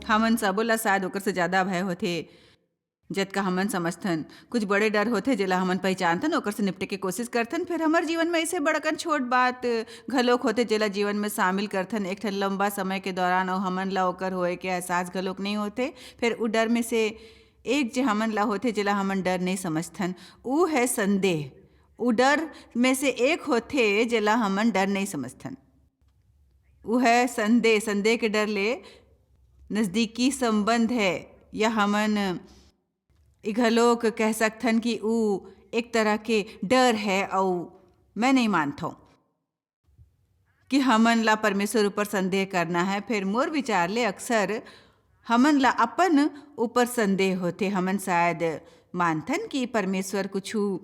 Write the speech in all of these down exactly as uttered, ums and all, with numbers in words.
हमन सबो ला शायद ओकर से ज्यादा भय होथे, जतका हमन समझथन। कुछ बड़े डर होथे, जेला हमन पहिचानथन, ओकर से निपटे के कोशिश करथन। फिर हमर जीवन में ऐसे बड़कन छोट बात घलोक होथे, जेला जीवन में शामिल करथन एक ठन लंबा समय के दौरान, अउ हमन ला ओकर होए के एहसास घलोक नहीं होथे। फिर उ डर में से एक जे हमन ला होथे, जेला हमन डर नहीं समझथन, उ है संदेह। उ डर में से एक होथे, जेला हमन डर नहीं समझथन। उ है संदेह। संदेह के डर ले नजदीकी संबंध है, या हमन ए घलोक कह सकथन कि उ एक तरह के डर है, अउ मैं नहीं मानथौं कि हमन ला परमेश्वर ऊपर संदेह करना है। फिर मोर विचार ले अक्सर हमन ला अपन ऊपर संदेह होथे। हमन शायद मानथन कि परमेश्वर कुछु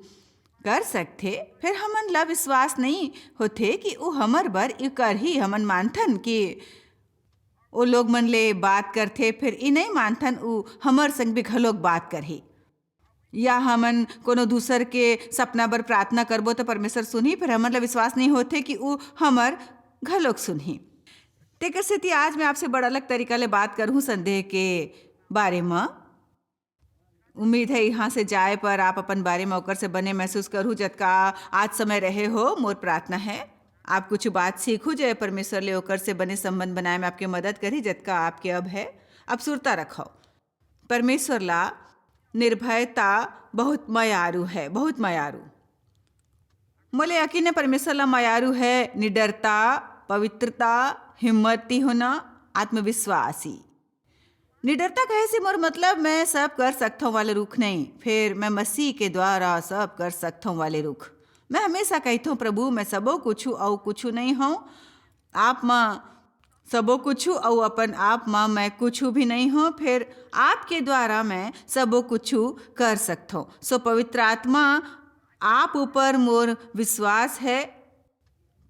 कर सकथे, फिर हमन ला विश्वास नहीं होथे कि उ हमर बर ई करही। हमन मानथन कि ओ लोग मन ले बात करथे, फिर ई नहीं मानथन उ हमर संग भी घलोक बात करही। या हमन कोनो दूसर के सपना बर प्रार्थना करबो, तो परमेश्वर सुनही, फिर हमन ला विश्वास नहीं होथे कि उ हमर घलोक सुनही। तेकर सेती आज मैं आपसे बड़ा अलग तरीका ले बात करहूँ संदेह के बारे म। उम्मीद है, यहाँ से जाए पर आप अपन बारे में ओकर से बने महसूस करहू, जतका आज समय रहे हो। मोर प्रार्थना है, आप कुछ बात सीखू, जे परमेश्वर ले ओकर से बने संबंध बनाए में आपके मदद करही, जतका आपके अब है। अब सुरता रखो, परमेश्वर ला निर्भयता बहुत मयारू है, बहुत मयारू। मोले यकीन है, परमेश्वर ला मयारू है निडरता, पवित्रता, हिम्मती होना, आत्मविश्वासी। निडरता कहे से मोर मतलब मैं सब कर सकथौं वाले रुख नहीं, फेर मैं मसीह के द्वारा सब कर सकथौं वाले रुख। मैं हमेशा कहिथौं, "प्रभु, मैं सबो कुछु अउ कुछु नहीं हौं, आप म सबो कुछु अउ अपन आप म मैं कुछु भी नहीं हौं, फेर आपके द्वारा मैं सबो कुछु कर सकथौं।" So पवित्र आत्मा, आप ऊपर मोर विश्वास है।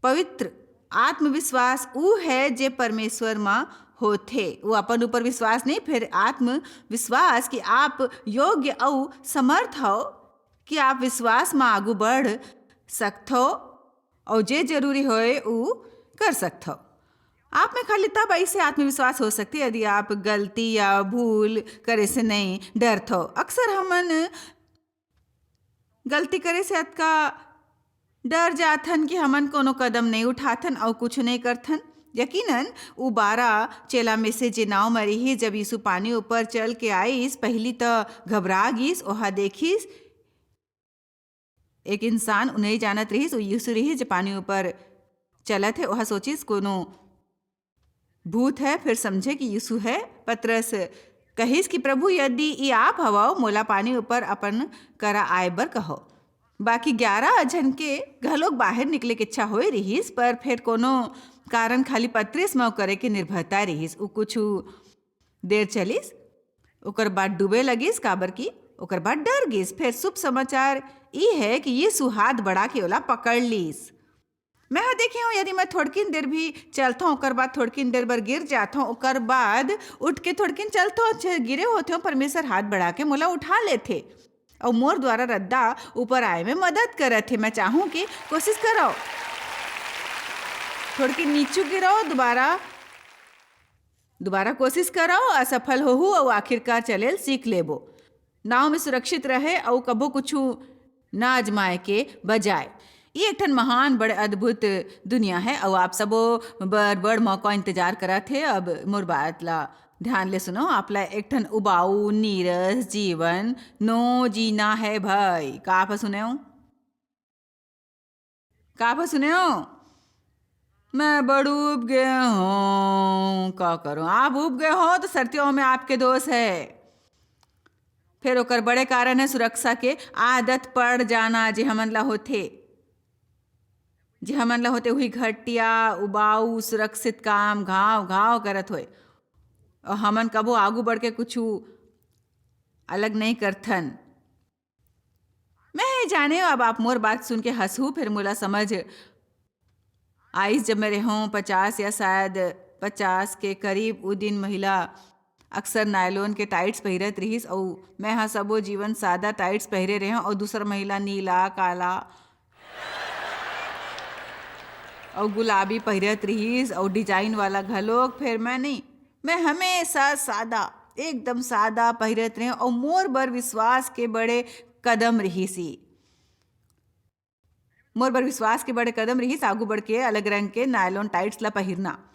पवित्र आत्मविश्वास ऊ है जे परमेश्वर म होथे। वो अपन ऊपर विश्वास नहीं, फेर आत्मविश्वास कि आप योग्य अउ समर्थ हो, कि आप विश्वास म आगू बढ़ सकथो अउ जे जरूरी होए ऊ कर सकथो। आप में खाली तब ऐसे आत्मविश्वास हो सकथे यदि आप गलती या भूल करे से नहीं डरथो। अक्सर हमन गलती करे से अतका डर जाथन कि हमन कोनो कदम नहीं उठाथन अउ कुछु नहीं करथन। यकीनन, उ बारह चेला में से जे नाव म रिहिस, जब यीशु पानी ऊपर चल के आइस, पहिली त घबरा गिस, ओहा देखिस, एक इंसान उ नहीं जानत रिहिस, उ यीशु रिहिस, जे पानी ऊपर चलत हे। ओहा सोचिस, "कोनो भूत है।" फिर समझे कि यीशु है। पतरस कहिस कि, "प्रभु, यदि ई आप हवव, मोला पानी ऊपर अपन करा आए बर कहो।" बाकी ग्यारह झन के घलोक बाहर निकले के इच्छा होए रिहिस, पर फिर कोनो कारण खाली पतरस म करे के निर्भरता रिहिस। उ कुछु देर चलिस, ओकर बाद डूबे लगिस, काबर कि ओकर बाद डर गिस। फेर शुभ समाचार ई है कि यीशु हाथ बढ़ा के ओला पकड़ लीस। मैं ह देखे हूँ, यदि मैं थोड़किन देर भी चलथौं, ओकर बाद थोड़किन देर बर गिर जाथौं, ओकर बाद उठ के थोड़किन चलथौं, अच्छे गिरे होथौं, परमेश्वर हाथ बढ़ा के मोला उठा लेथे अउ मोर द्वारा रद्दा ऊपर आए में मदद करत हे। मैं चाहूँ कि कोशिश करव, थोड़किन नीचू गिरव, दोबारा, दोबारा कोशिश करव, असफल होहू अउ आखिरकार चलेल सीख लेबो। नाव में सुरक्षित रहे अउ कभू कुछु ना आजमाए के बजाय। ये एक ठन महान, बड़े अद्भुत दुनिया है अउ आप सबो बर बड़ मौका इंतजार करत हे। अब मोर बात ला ध्यान ले सुनो, आप ला एक ठन उबाऊ, नीरस जीवन नो जीना है भाई। का आप सुने हो? का आप सुने हो? मैं बड़ उब गए हूँ, का करूँ? आप उब गए हो तो सरतियों में आपके दोष है। फिर ओकर बड़े कारण है सुरक्षा के आदत पड़ जाना, जे हमन ला होथे, जे हमन ला होथे, वही घटिया, उबाऊ, सुरक्षित काम घाव घाव करत होए। और हमन कबो आगू बढ़ के कुछु अलग नहीं करथन। मैं ये जाने, अब आप मोर बात सुन के हंसहू, फिर मोला समझ आइस, जब मैं रेहों पचास या शायद पचास के करीब, उ दिन महिला अक्सर नायलॉन के टाइट्स पहिरत रिहिस, अउ मैं ह सबो जीवन सादा टाइट्स पहिरे रेहों, अउ दूसर महिला नीला, काला अउ गुलाबी पहिरत रिहिस, अउ डिजाइन वाला घलोक। फेर मैं नहीं, मैं हमेशा सादा, एकदम सादा पहिरत रहें अउ मोर बर विश्वास के बड़े कदम रिहिस ही। मोर बर विश्वास के बड़े कदम रिहिस आगू बढ़ के अलग रंग के नायलॉन टाइट्स ला पहिरना।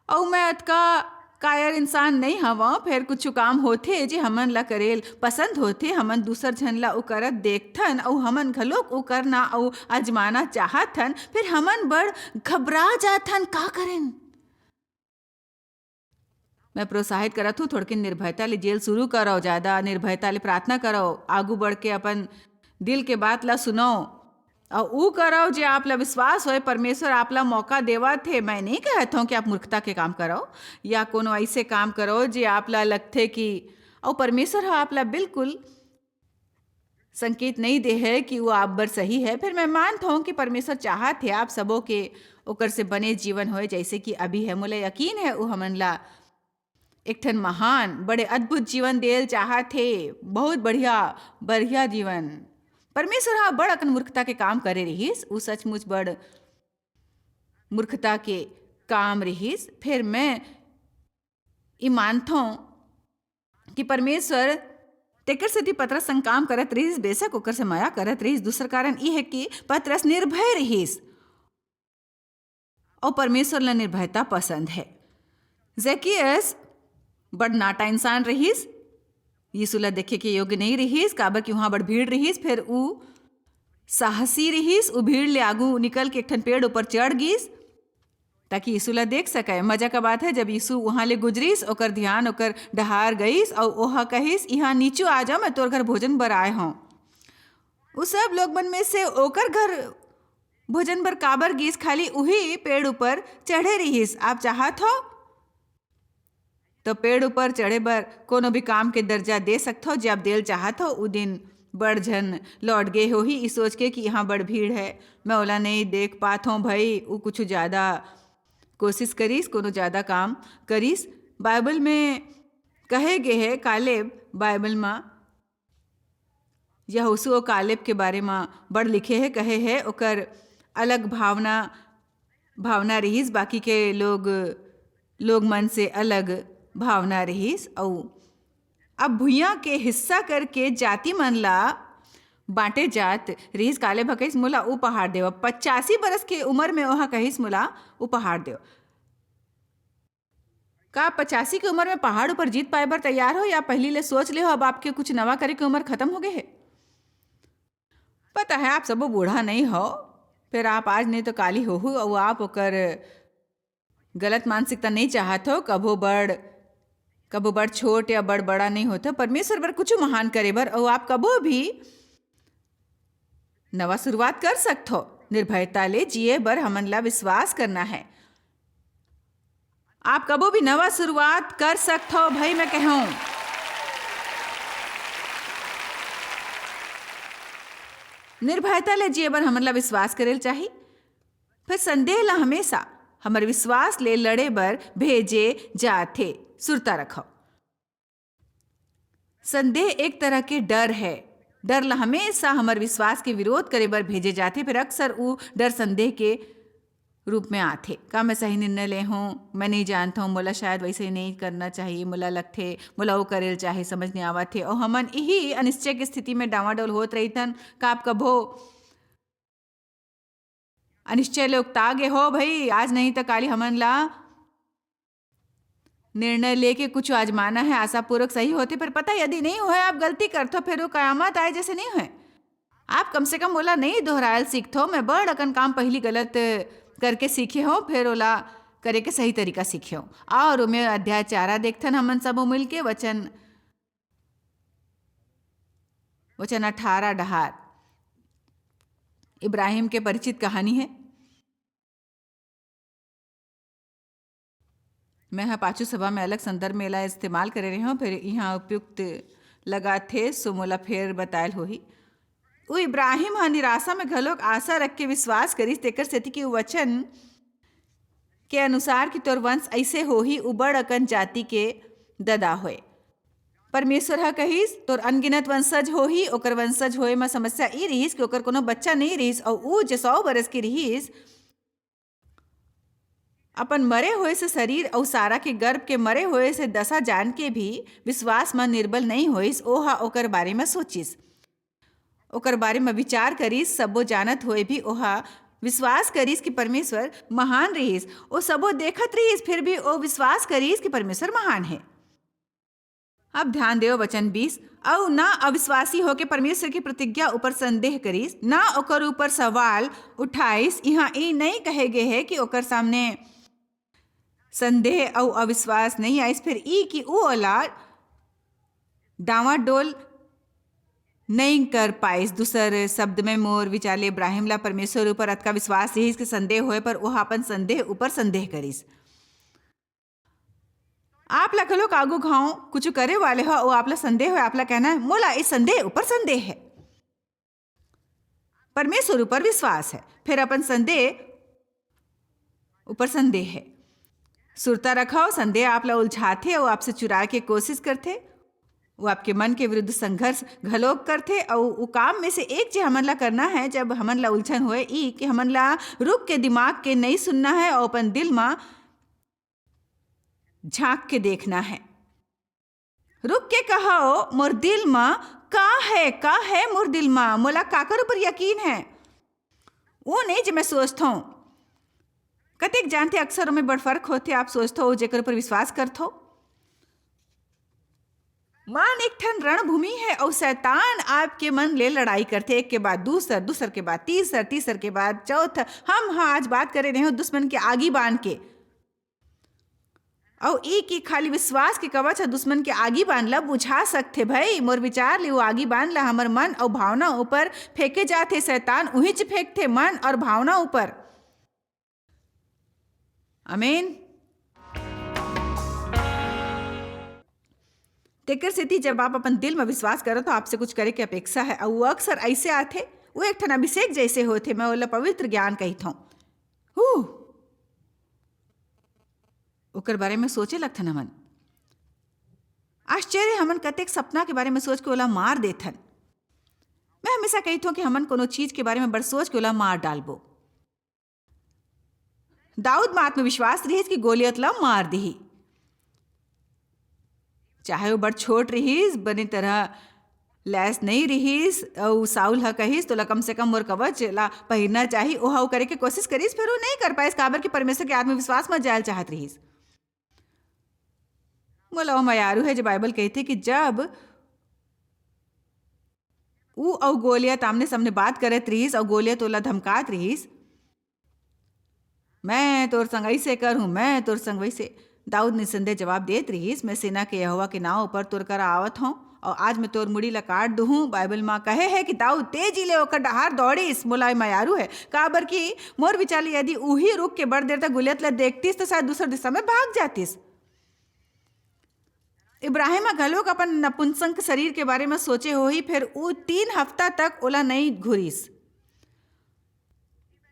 अउ मैं अतका कायर इंसान नइ हवं, फेर कुछु काम होथे जे हमन ला करेल पसंद होथे, हमन दूसर झन ला उ करत देखथन अउ हमन घलोक उ करना अउ आजमाना चाहथन, फेर हमन बड़ घबरा जाथन, का करेन? मैं प्रोत्साहित करत हूँ, थोड़किन निर्भयता ले जेल शुरू करव, ज्यादा निर्भयता ले प्रार्थना करव, आगू बढ़ के अपन दिल के बात ला सुनव, अउ ऊ करव जे आप ला विश्वास होए परमेश्वर आप ला मौका देवत हे। मैं नहीं कहत हूँ कि आप मूर्खता के काम करव या कोनो ऐसे काम करव जे आप ला लगथे कि, अउ परमेश्वर ह आप ला बिल्कुल संकेत नहीं दे है कि वो आप बर सही है, फिर मैं मानत हूँ कि परमेश्वर चाहत हे आप सबो के ओकर से बने जीवन होए जैसे कि अभी है। मोला यकीन है वो हमन ला एक ठन महान, बड़े अद्भुत जीवन देल चाहत हे, बहुत बढ़िया, बढ़िया जीवन। परमेश्वर ह बड़ अकन मूर्खता के काम करे रिहिस, उ सचमुच बड़ मूर्खता के काम रिहिस। फिर मैं ई मानथों कि परमेश्वर तेकर सेती पतरस संग काम करत रिहिस, बेशक ओकर से मया करत रिहिस। दूसर कारण ई है कि पतरस निर्भय रिहिस। अउ परमेश्वर ला निर्भयता पसंद है। जकियस बड़ नाटा इंसान रिहिस, यीशु ला देखे के योग्य नहीं रिहिस, काबर कि वहाँ बड़ भीड़ रिहिस। फिर ऊ साहसी रिहिस, ऊ भीड़ ले आगू निकल के एक ठन पेड़ ऊपर चढ़ गिस, ताकि यीशु ला देख सके। मजा का बात है, जब यीशु वहाँ ले गुजरिस, ओकर ध्यान ओकर डहार गइस, अउ ओह कहिस, "यहाँ नीचू आ जा, मैं तोर घर भोजन बर आए हूँ।" उ सब लोग मन में से ओकर घर भोजन बर काबर गिस, खाली उही पेड़ ऊपर चढ़े रिहिस। आप चाहत हो तो पेड़ ऊपर चढ़े बर कोनो भी काम के दर्जा दे सकथो, जे आप देल चाहत हो। उ दिन बड़ झन लौट गे होही, ई सोच के कि यहाँ बड़ भीड़ है, मैं ओला नहीं देख पात हूँ भाई। उ कुछ ज्यादा कोशिश करिस, कोनो ज्यादा काम करिस। बाइबल में कहे गे है, कालेब बाइबल में यहोशू अउ कालेब के बारे म बड़ लिखे हे, कहे हे, ओकर अलग भावना, भावना रिहिस, बाकी के लोग, लोग मन से अलग भावना रिहिस। अउ अब भुइयां के हिस्सा करके जाति मन ला बांटे जात रिहिस। कालेब ह कहिस, "मोला ऊ पहाड़ देव।" पचासी बरस के उम्र में ओहा कहिस, "मोला ऊ पहाड़ देव।" का आप पचासी के उम्र में पहाड़ ऊपर जीत पाए बर तैयार हो, या पहली ले सोच ले हो, अब आपके कुछ नवा करे के उम्र खत्म हो गए है? पता है, आप सबो बूढ़ा नहीं हो, फिर आप आज नहीं तो काली होहू, अउ आप ओकर गलत मानसिकता नहीं चाहत हो। कभो बड़, कभो बड़ छोट या बड़ बड़ा नहीं होत हो। परमेश्वर बर कुछ महान करे बर, अउ आप कभो भी नवा शुरुआत कर सकत हो। निर्भयता ले जिए बर हमन ला विश्वास करना है। आप कभो भी नवा शुरुआत कर सकत हो, भाई, मैं कहूं। निर्भयता ले जिए बर हमन ला विश्वास करेल चाही। फिर संदेह ला हमेशा हमर विश्वास ले लड़े बर भेजे जाथे। सुरता रखो। संदेह एक तरह के डर है। डर ला हमेशा हमर विश्वास के विरोध करे बर भेजे जाथे, फिर अक्सर उ डर संदेह के रूप में आथे। का मैं सही निर्णय ले हूँ? मैं नहीं जानत हूँ, मोला शायद वैसे ही नहीं करना चाहिए, मोला लगथे, मोला वो करेल चाहे, समझ नहीं आवत हे। और हमन यही अनिश्चय के स्थिति में डावाडोल होत रहिथन। का आप कभो अनिश्चय ले उकता गे हो, भाई, आज नहीं तो काली हमन ला निर्णय लेके कुछ आजमाना है, आशापूर्वक सही होथे, पर पता यदि नहीं होए, आप गलती करथो, फिर वो कयामत आए जैसे नहीं होए। आप कम से कम ओला नहीं दोहरायल सीखथो। मैं बड़ अकन काम पहली गलत करके सीखे हो, फिर ओला करे के सही तरीका सीखे हो। और ओमे अध्याय चारा देखथन हमन सबो मिलके, वचन, वचन अठारह डहार इब्राहिम के परिचित कहानी है। मैं ह पाछू सभा में अलग संदर्भ में एला इस्तेमाल करे रहे हूँ, फिर यहाँ उपयुक्त लगाथे, सो मोला फेर बतायल होही। उ इब्राहिम ह निराशा में घलोक आशा रख के विश्वास करिस, तेकर सेती कि उ वचन के अनुसार कि तोर वंश ऐसे होही, उ बड़ अकन जाति के ददा होए। परमेश्वर ह कहिस, "तोर अनगिनत वंशज होही।" ओकर वंशज होए म समस्या ई रिहिस कि ओकर कोनो बच्चा नहीं रिहिस, अउ उ जे सौ बरस के रिहिस, अपन मरे होए से शरीर अउ सारा के गर्भ के मरे होए से दशा जान के भी विश्वास म निर्बल नइ होइस। ओहा ओकर बारे म सोचिस, ओकर बारे म विचार करिस। सबो जानत होए भी ओहा विश्वास करिस कि परमेश्वर महान रिहिस। ओ सबो देखत रिहिस, फिर भी ओ विश्वास करिस कि परमेश्वर महान हे। अब ध्यान देव वचन बीस, "अउ ना अविश्वासी होके परमेश्वर की प्रतिज्ञा ऊपर संदेह करिस, ना ओकर ऊपर सवाल उठाइस।" इहाँ ई नइ कहे गे हे कि ओकर सामने संदेह अउ अविश्वास नइ आइस, फिर ई कि ऊ ओला डावाडोल नइ कर पाइस। दूसर शब्द में, मोर विचार ले इब्राहिम ला परमेश्वर ऊपर अतका विश्वास रिहिस कि संदेह होए पर ओहा अपन संदेह ऊपर संदेह करिस। आप ला घलो आगू घाव कुछ करे वाले हो, अउ आप ला संदेह होए, आप ला कहना है, "मोला इस संदेह ऊपर संदेह है।" परमेश्वर ऊपर विश्वास है, फिर अपन संदेह ऊपर संदेह है। सुरता रखव, संदेह आप ला उलझाथे अउ आपसे चुराए के कोशिश करथे। वो आपके मन के विरुद्ध संघर्ष घलोक करथे। अउ वो काम में से एक जे हमन ला करना है, जब हमन ला उलझन होए, ई कि हमन ला रुक के दिमाग के नइ सुनना है अउ अपन दिल मा झांक के देखना है। रुक के कहो, "मोर दिल मा का है, का है मोर दिल मा? मोला काकर ऊपर यकीन है?" वो नहीं जे मैं सोचथों। कतेक जानथे, अक्सर ओमे बड़ फर्क होथे। आप सोचथो, जेकर ऊपर विश्वास करथो। मन एक ठन रणभूमि है, अउ शैतान आपके मन ले लड़ाई करथे, एक के बाद दूसर, दूसर के बाद तीसर, तीसर के बाद चौथ। हम हाँ आज बात करे रहे हो दुश्मन के आगी बांध के। अउ ई कि खाली विश्वास के कवच ह दुश्मन के आगी बांध ला बुझा सकथे। भाई, मोर विचार ले वो आगी बांध ला हमर मन अउ भावना ऊपर फेंके जाथे। शैतान उहीच फेंकथे, मन अउ भावना ऊपर। आमीन। तेकर सेती जब आप अपन दिल में विश्वास करत हो, आपसे कुछ करे के अपेक्षा है, अउ वो अक्सर ऐसे आथे, वो एक ठन अभिषेक जैसे होथे, मैं ओला पवित्र ज्ञान कहिथौं। हू, ओकर बारे में सोचे लगथन हमन। आश्चर्य, हमन कतेक सपना के बारे में सोच के ओला मार देथन। मैं हमेशा कहिथौं कि हमन कोनो चीज के बारे में बड़ सोच के ओला मार डालबो। दाऊद म आत्मविश्वास रिहिस कि गोलियत ला मार दिही। चाहे वो बड़ छोट रिहिस, बने तरह लैस नइ रिहिस, अउ साउल ह कहिस, "तोला कम से कम मोर कवच ला पहिरना चाही।" ओह, वो करे के कोशिश करिस, फेर वो नइ कर पाइस, काबर कि परमेश्वर के आत्मविश्वास म जायल चाहत रिहिस। मोला वो मयारू है, जो बाइबल कहिथे कि जब ऊ अउ गोलियत आमने-सामने बात करत रिहिस अउ गोलियत ओला धमकात रिहिस, "मैं तोर संग अइसे करहूं, मैं तोर संग वइसे।" दाऊद निसंदेह जवाब देत रिहिस, "मैं सेना के यहोवा के नांव ऊपर तोर करा आवत हौं, अउ आज मैं तोर मुड़ी ला काट दूहूं।" बाइबल म कहे हे कि दाऊद तेजी ले ओकर डहार दौड़िस। मोला ए मयारू हे, काबर कि मोर विचार ले यदि उही रुक के बड़ देर तक गोलियत ला देखतिस, त शायद दूसर दिशा में भाग जातिस। इब्राहिम ह घलोक अपन नपुंसक शरीर के बारे म सोचे होही, फेर ऊ तीन हफ्ता तक ओला नइ घुरिस।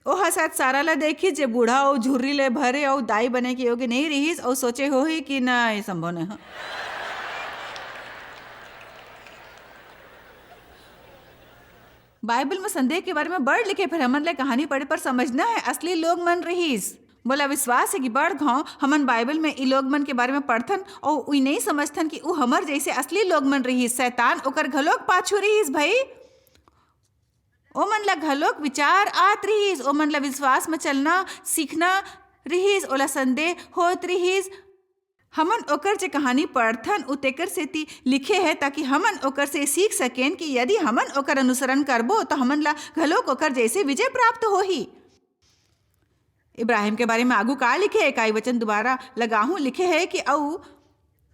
ओह शायद सारा ला देखिस, जे बूढ़ा अउ झुर्री ले भरे अउ दाई बने के योग्य नइ रिहिस, अउ सोचे होही कि ना, ये संभव नइ हे। बाइबल म संदेह के बारे म बड़ लिखे, फेर हमन ला कहानी पढ़े पर समझना हे, असली लोग मन रिहिस। मोला विश्वास हे कि बड़ घांव हमन बाइबल म ई लोग मन के बारे म पढ़थन अउ उई नइ समझथन कि ऊ हमर जइसे असली लोग मन रिहिस। शैतान ओकर घलोक पाछू रिहिस भई। ओमन ला घलोक विचार आत रिहिस, ओमन ला विश्वास म चलना सीखना रिहिस, ओला संदेह होत रिहिस। हमन ओकर जे कहानी पढ़थन, उ तेकर सेती लिखे हे, ताकि हमन ओकर से सीख सकेन कि यदि हमन ओकर अनुसरण करबो, त हमन ला घलोक ओकर जैसे विजय प्राप्त होही। इब्राहिम के बारे में आगू का लिखे हे? इकाई वचन दोबारा लगाहूं, लिखे हे कि अऊ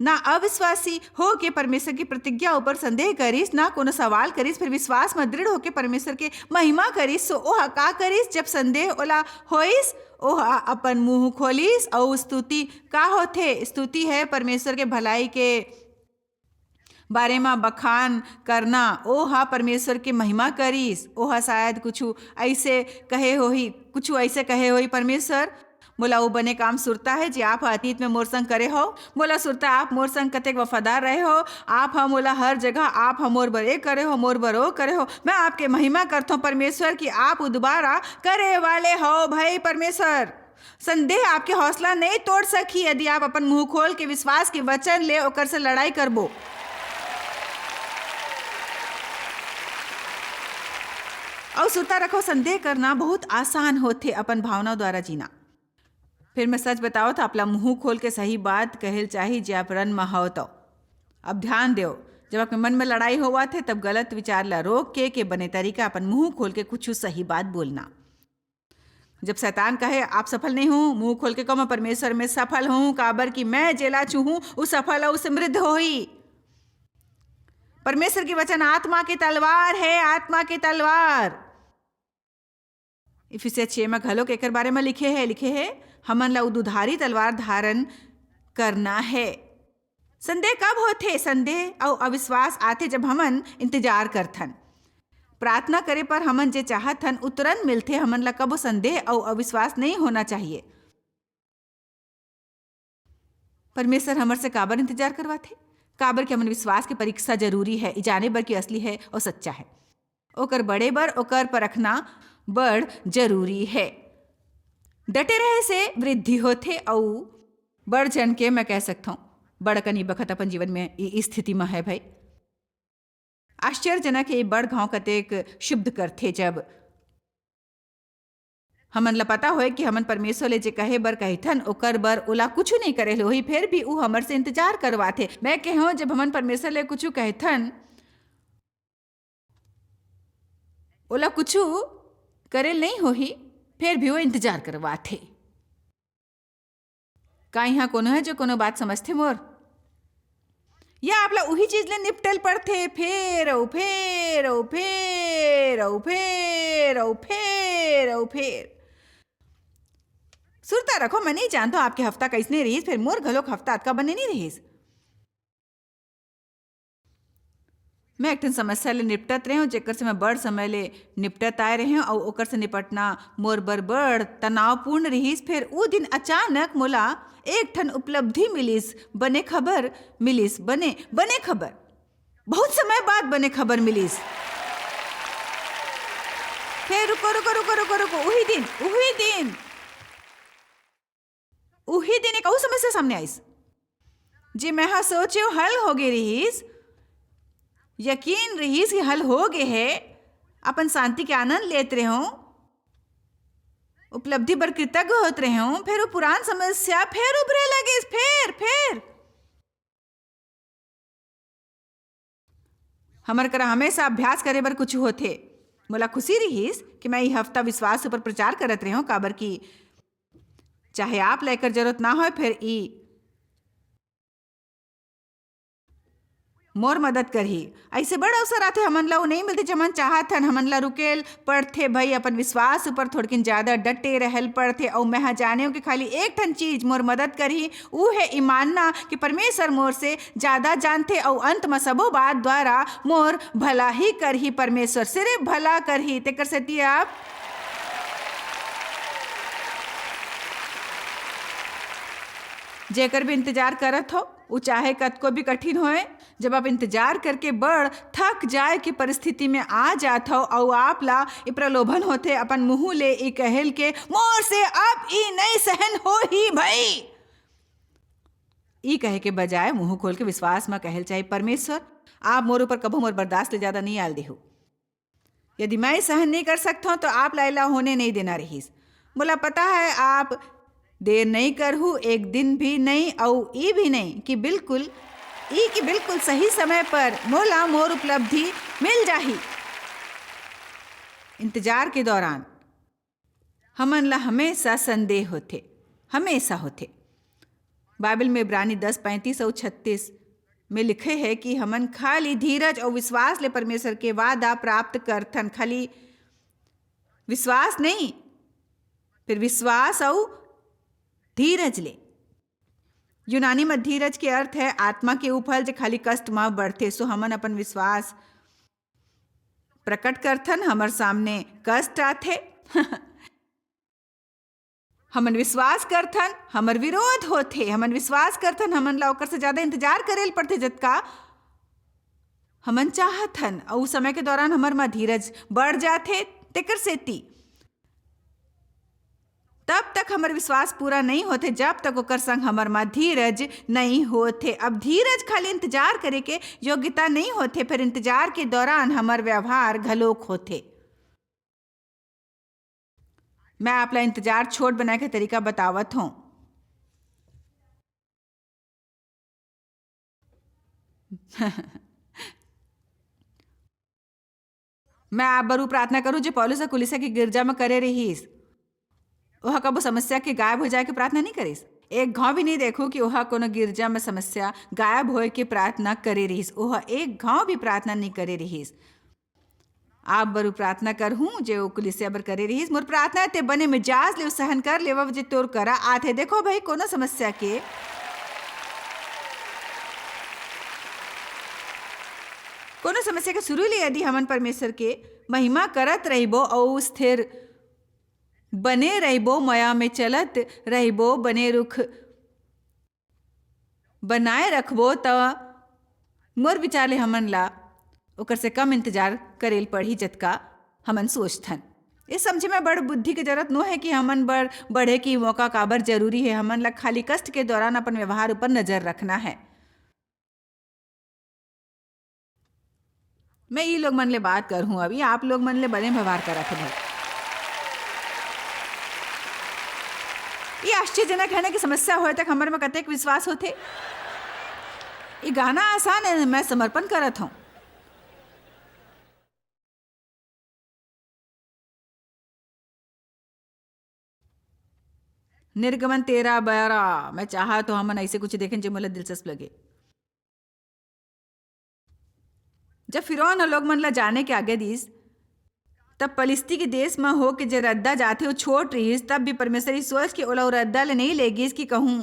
ना अविश्वासी हो के परमेश्वर की प्रतिज्ञा ऊपर संदेह करिस, ना कोनो सवाल करिस, फिर विश्वास म दृढ़ होके परमेश्वर के महिमा करिस। सो ओह का करिस? जब संदेह ओला होइस, ओह अपन मुंह खोलिस। अऊ स्तुति का होथे? स्तुति है परमेश्वर के भलाई के बारे म बखान करना। ओह परमेश्वर के महिमा करिस। ओह शायद कुछु ऐसे कहे होही, कुछु ऐसे कहे होही, "परमेश्वर, मोला वो बने काम सुरता है, जे आप ह अतीत में मोर संग करे हो। मोला सुरता आप मोर संग कतेक वफादार रहे हो। आप ह मोला हर जगह, आप ह मोर बर ए करे हो, मोर बर ओ करे हो। मैं आपके महिमा करथों परमेश्वर, कि आप वो दोबारा करे वाले हो भाई परमेश्वर।" संदेह आपके हौसला नहीं तोड़ सकही, यदि आप अपन मुंह खोल के विश्वास के वचन ले ओकर से लड़ाई करबो। अउ सुरता रखो, संदेह करना बहुत आसान होथे, अपन भावना द्वारा जीना। फिर मैं सच बताओ था, आपला मुंह खोल के सही बात कहेल चाही, जे आप रन म हव तो। अब ध्यान देव, जब आपके मन में लड़ाई होवत हे, तब गलत विचार ला रोक के, के बने तरीका अपन मुंह खोल के कुछ सही बात बोलना। जब शैतान कहे, "आप सफल नहीं हो," मुंह खोल के कहो, "मैं परमेश्वर में सफल हूं, काबर कि मैं जेला छूहूं, उ सफल अउ समृद्ध होही।" परमेश्वर के वचन आत्मा के तलवार है, आत्मा के तलवार। इफिसिया छह में घलोक एकर बारे में लिखे है, लिखे है, "हमन ला उ दुधारी तलवार धारण करना है।" संदेह कब होथे? संदेह अउ अविश्वास आथे, जब हमन इंतजार करथन। प्रार्थना करे पर हमन जे चाहत हन, उ तुरंत मिलथे। हमन ला कबो संदेह अउ अविश्वास नहीं होना चाहिए। परमेश्वर हमर से काबर इंतजार करवाथे? काबर कि हमन विश्वास के परीक्षा जरूरी है, ई जाने बर कि असली है अउ सच्चा है। ओकर बड़े बर ओकर परखना बड़ जरूरी है। डटे रहे से वृद्धि होथे अउ बड़ झन के, मैं कह सकथौं, बड़ अकन ई बखत अपन जीवन में ई स्थिति म है भाई। आश्चर्यजनक हे, बड़ घाव कतेक शुद्ध करथे, जब हमन ला पता होए कि हमन परमेश्वर ले जे कहे बर कहिथन, ओकर बर ओला कुछु नहीं करे ल होही, फेर भी ऊ हमर से इंतजार करवाथे। मैं कहूं, जब हमन परमेश्वर ले कुछु कहिथन, ओला कुछु करे ल नहीं होही, फेर भी वो इंतजार करवाथे। का इहाँ कोनो है, जो कोनो बात समझथे मोर? या आपला उही चीज ले निपटल पड़थे, फेर अउ फेर अउ फेर अउ फेर अउ फेर अउ फेर। सुरता रखो, मैं नहीं जानता आपके हफ्ता कैसने रहिस, फेर मोर घलोक हफ्ता अतका बने नहीं रहिस। मैं एक ठन समस्या ले निपटत रहेंव, जेकर से मैं बड़ समय ले निपटत आए रहेंव, अउ ओकर से निपटना मोर बर बड़ तनावपूर्ण रिहिस। फेर ऊ दिन अचानक मोला एक ठन उपलब्धि मिलिस, बने खबर मिलिस, बने, बने खबर। बहुत समय बाद बने खबर मिलिस। फेर रुको, रुको, रुको, रुको, रुको, उही दिन, उही दिन, उही दिन एक अउ समस्या सामने आइस, जे मैं हा सोचेंव हल हो गे रिहिस, यकीन रिहिस कि हल हो गे हे, अपन शांति के आनंद लेत रहेंव, उपलब्धि बर कृतज्ञ होत रहेंव, फेर वो पुरान समस्या फेर उभरे लगिस, फेर, फेर। हमर करा हमेशा अभ्यास करे बर कुछु होथे। मोला खुशी रिहिस कि मैं ई हफ्ता विश्वास ऊपर प्रचार करत रहेंव, काबर कि चाहे आप ला एकर जरूरत ना होय, फेर ई मोर मदद करही। अइसे बड़ अवसर आथे, हमन ला वो नइ मिलथे, जे हमन चाहत हन। हमन ला रुकेल पड़थे भई, अपन विश्वास ऊपर थोड़किन ज्यादा डटे रहल पड़थे। अउ मैं ह जानेंव कि खाली एक ठन चीज मोर मदद करही, ऊ हे ई मानना कि परमेश्वर मोर से ज्यादा जानथे अउ अंत म सबो बात द्वारा मोर भला ही करही। परमेश्वर सिर्फ भला करही। तेकर सेती आप जेकर भी इंतजार करत हो, ऊ चाहे कतको भी कठिन होए, जब आप इंतजार करके बड़ थक जाए के परिस्थिति में आ जात हो, अउ आप ला ई प्रलोभन होथे अपन मुंह ले ई कहल के, "मोर से अब ई नइ सहन होही भई।" ई कहे के बजाय मुंह खोल के विश्वास म कहल चाहे, "परमेश्वर, आप मोर ऊपर कभू मोर बर्दाश्त ले ज्यादा नइ आल देहू।" यदि मैं सहन नइ कर सकथंव, तो आप ला एला होने नइ देना रिहिस। मोला पता है, आप देर नइ करहू, एक दिन भी नइ, अउ ई भी नइ कि बिल्कुल, ई कि बिल्कुल सही समय पर मोला मोर उपलब्धि मिल जाही। इंतजार के दौरान हमन ला हमेशा संदेह होथे, हमेशा होथे। बाइबल में इब्रानी दस पैंतीस अउ छत्तीस में लिखे हे कि हमन खाली धीरज अउ विश्वास ले परमेश्वर के वादा प्राप्त करथन। खाली विश्वास नहीं, फेर विश्वास अउ धीरज ले। यूनानी म धीरज के अर्थ हे आत्मा के ऊ फल, जे खाली कष्ट म बढ़थे। सो हमन अपन विश्वास प्रकट करथन, हमर सामने कष्ट आथे। हमन विश्वास करथन, हमर विरोध होथे। हमन विश्वास करथन, हमन ला ओकर से ज्यादा इंतजार करे ल पड़थे, जतका हमन चाहत हन। अउ उस समय के दौरान हमर म धीरज बढ़ जाथे, तेकर सेती तब तक हमर विश्वास पूरा नहीं होथे, जब तक ओकर संग हमर मा धीरज नहीं होथे। अब धीरज खाली इंतजार करे के योग्यता नहीं होथे, फिर इंतजार के दौरान हमर व्यवहार घलोक होथे। मैं आप ला इंतजार छोट बनाए के तरीका बतावत हूँ। मैं आप बर उ प्रार्थना करूं, जे पौलुस ह कुलिसिया के गिरजा म करे रिहिस। ओह कबो समस्या के गायब हो जाए के प्रार्थना नहीं करिस। एक घाव भी नहीं देखो कि ओह कोनो गिरजा म समस्या गायब होए के प्रार्थना करे रिहिस। ओह एक घाव भी प्रार्थना नहीं करे रिहिस। आप बर उ प्रार्थना करहूं, जे ओ कुलिसिया बर करे रिहिस। मोर प्रार्थना ते बने मिजाज ले सहन कर लेवव, जे तोर करा आथे। देखो भाई, कोनो समस्या के, कोनो समस्या के शुरू ले यदि हमन परमेश्वर के महिमा करत रहिबो अउ स्थिर बने रहिबो, मया में चलत रहिबो, बने रुख बनाए रखबो, त मोर विचार ले हमन ला ओकर से कम इंतजार करे ल पड़ही, जतका हमन सोचथन। ये समझे में बड़ बुद्धि के जरूरत नो है कि हमन बर बढ़े की मौका काबर जरूरी है। हमन ला खाली कष्ट के दौरान अपन व्यवहार ऊपर नजर रखना है। मैं ई लोग मन ले बात करहूं, अभी आप लोग मन ले बने व्यवहार करत हे भाई। ये आश्चर्यजनक है ना कि समस्या होए तक हमर में कतेक विश्वास होथे। ये गाना आसान है, मैं समर्पण करत हूं। निर्गमन तेरह बारह, मैं चाहा तो हमन ऐसे कुछ देखें जो मोला दिलचस्प लगे। जब फिरौन ह लोग मन ला जाने के आज्ञा दीस, तब पलिस्ती के देश म होके जे रद्दा जाथे, वो छोट रिहिस, तब भी परमेश्वर ई सोच के ओला वो रद्दा ले नहीं ले गिस कि कहूँ,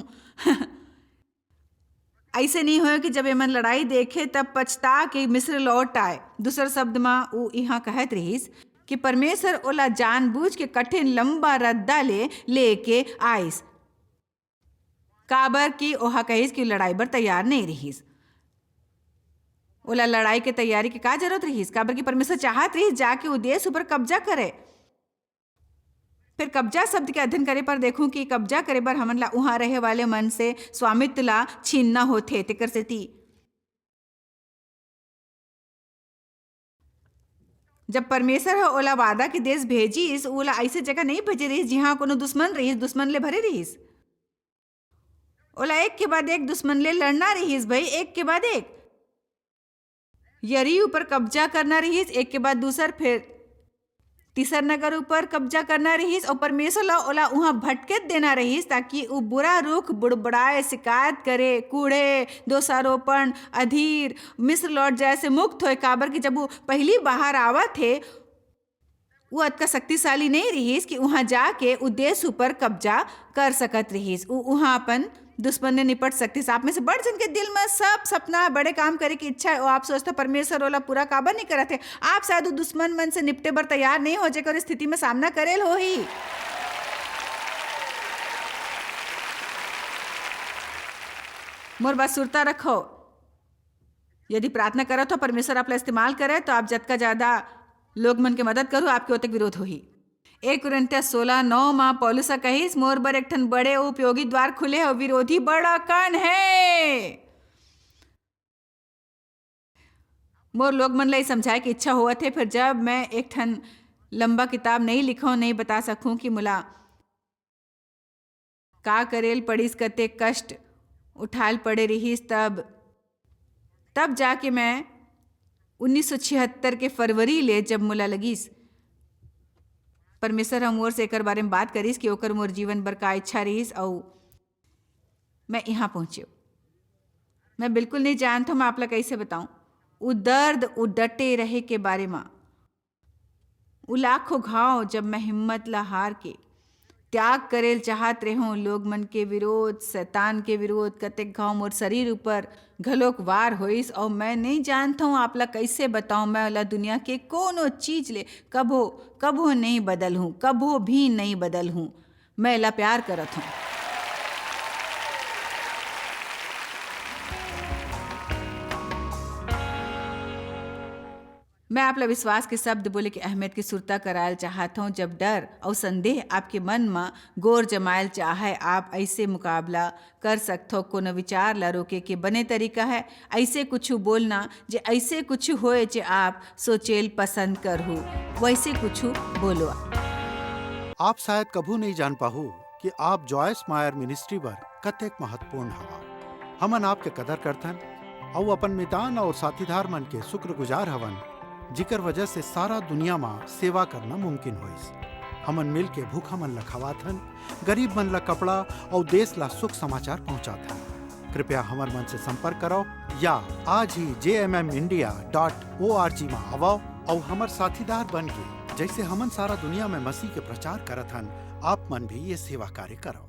ऐसे नहीं होए कि जब एमन लड़ाई देखे, तब पछता के मिस्र लौट आए। दूसर शब्द म, वो इहाँ कहत रिहिस कि परमेश्वर ओला जानबूझ के कठिन लंबा रद्दा ले लेके आइस। काबर कि ओहा कहिस कि लड़ाई बर तैयार नहीं रिहिस। ओला लड़ाई के तैयारी के का जरूरत रिहिस? काबर कि परमेश्वर चाहत रिहिस जाके ओ देश ऊपर कब्जा करे। फिर कब्जा शब्द के अध्ययन करे पर देखूं कि कब्जा करे बर हमन ला उहाँ रहे वाले मन से स्वामित्व ला छीनना होथे। तेकर सेती जब परमेश्वर ह ओला वादा के देश भेजिस, ओला अइसे जगह नहीं भेजे रिहिस, जिहाँ कोनो दुश्मन रिहिस, दुश्मन ले भरे रिहिस। ओला एक के बाद एक दुश्मन ले लड़ना रिहिस भाई, एक के बाद एक। यरी ऊपर कब्जा करना रिहिस, एक के बाद दूसर, फिर तीसर नगर ऊपर कब्जा करना रिहिस, अउ परमेश्वर ला ओला उहाँ भटकेत देना रिहिस, ताकि उ बुरा रुख बुड़बुड़ाए, शिकायत करे, कूड़े, दोषारोपण, अधीर, मिस्र लौट जाए से मुक्त होए। काबर कि जब वो पहली बाहर आवत हे, वो अतका शक्तिशाली नहीं रिहिस कि उहाँ जाके उ देश ऊपर कब्जा कर सकत रिहिस। उ उहाँ अपन दुश्मन ले निपट सकतिस। आप में से बड़ झन के दिल में सब सपना है, बड़े काम करे की इच्छा है, वो आप सोचते परमेश्वर ओला पूरा काबर नहीं करत है। आप शायद वो दुश्मन मन से निपटे बर तैयार नहीं हो, जेकर स्थिति में सामना करेल होही। मोर बात सुरता रखो। यदि प्रार्थना करत हो, परमेश्वर आप ला इस्तेमाल करे, तो आप जतका ज्यादा लोग मन के मदद करू, आपके ओतेक विरोध होही। एक कुरिन्थिया सोलह नौ म पौलुस ह कहिस, "मोर बर एक ठन बड़े उपयोगी द्वार खुले हे, विरोधी बड़ा कन हे।" मोर लोग मन ला ई समझाए के इच्छा होवत हे, फिर जब मैं एक ठन लंबा किताब नहीं लिखूं, नहीं बता सकूं कि मोला का करेल पड़िस, कते कष्ट उठाल पड़े रिहिस, तब, तब जाके मैं उन्नीस सौ छिहत्तर के फरवरी ले, जब मोला लगिस, परमेश्वर ह मोर से एकर बारे में बात करिस कि ओकर मोर जीवन बर का इच्छा रिहिस, अउ मैं इहाँ पहुँचेव। मैं बिल्कुल नहीं जानत हूँ, मैं आप ला कैसे बताऊँ। उ दर्द, उ डटे रहे के बारे मा, उ लाखों घाव, जब मैं हिम्मत ला हार के त्याग करेल चाहत रेहों, लोग मन के विरोध, शैतान के विरोध, कतेक घाव मोर शरीर ऊपर घलोक वार होइस, अउ मैं नहीं जानत हूँ आप ला कैसे बताऊँ, मैं ओला दुनिया के कोनो चीज ले कभो, कभो नहीं बदल हूँ, कभो भी नहीं बदल हूँ। मैं एला प्यार करत हूँ। मैं आप ला विश्वास के शब्द बोले के अहमियत के सुरता करायल चाहत हूँ। जब डर अउ संदेह आपके मन म गोर जमायल चाहे, आप ऐसे मुकाबला कर सकथो। कोनो विचार ला रोके के बने तरीका है ऐसे कुछ बोलना, जे ऐसे कुछ होए जे आप सोचेल पसंद करहु, वैसे कुछ बोलो। आप शायद कभू नहीं जान पाहू कि आप जॉयस मायर मिनिस्ट्री बर कतेक महत्वपूर्ण हवा। हमन आपके कदर करथन अउ अपन मितान और साथीदार मन के शुक्रगुजार हवन, जिकर वजह से सारा दुनिया मा सेवा करना मुमकिन होइस। हमन मिल के भूखा मन ला खवाथन, गरीब मन ला कपड़ा और देश ला सुख समाचार पहुंचाथन। कृपया हमर मन से संपर्क करो या आज ही जे M M India dot O R G मा आवो और हमर साथीदार बन के, जैसे हमन सारा दुनिया में मसीह के प्रचार करत हन, आप मन भी ये सेवा कार्य करो।